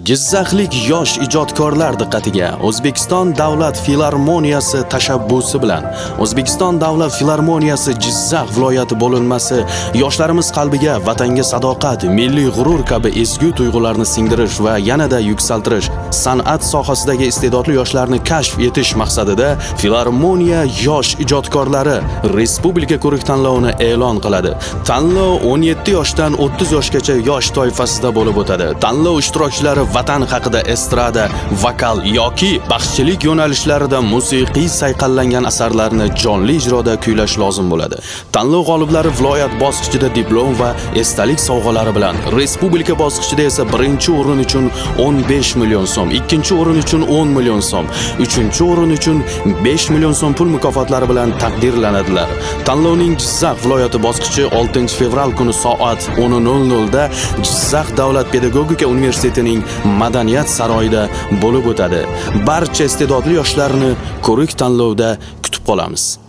Jizzaxlik yosh ijodkorlar diqqatiga O'zbekiston Davlat filarmoniyasi tashabbusi bilan O'zbekiston Davlat filarmoniyasi Jizzax viloyati bo'linmasi yoshlarimiz qalbiga vatanga sadoqat, milliy g'urur kabi ezgu tuyg'ularni singdirish va yanada yuksaltirish, san'at sohasidagi iste'dodli yoshlarni kashf etish maqsadida Filarmoniya yosh ijodkorlari respublika ko'rik tanlovini e'lon qiladi. Tanlov 17 yoshdan 30 yoshgacha yosh toifasida bo'lib o'tadi. Tanlov ishtirokchilari vatan haqida estrada, vokal yoki baxshichilik yo'nalishlarida musiqiy sayqallangan asarlarni jonli ijroda kuylash lozim bo'ladi. Tanlov g'oliblari viloyat bosqichida diplom va esdalik sovg'alari bilan, respublika bosqichida esa birinchi o'rin uchun 15 million so'm, ikkinchi o'rin uchun 10 million so'm, uchinchi o'rin uchun 5 million so'm pul mukofotlari bilan taqdirlanadilar. Tanlovning Jizzax viloyati bosqichi 6-fevral kuni soat 10:00 da Jizzax davlat pedagogika universitetining madaniyat saroyida bo'lib o'tadi. Barcha iste'dodli yoshlarni ko'rik tanlovda kutib qolamiz.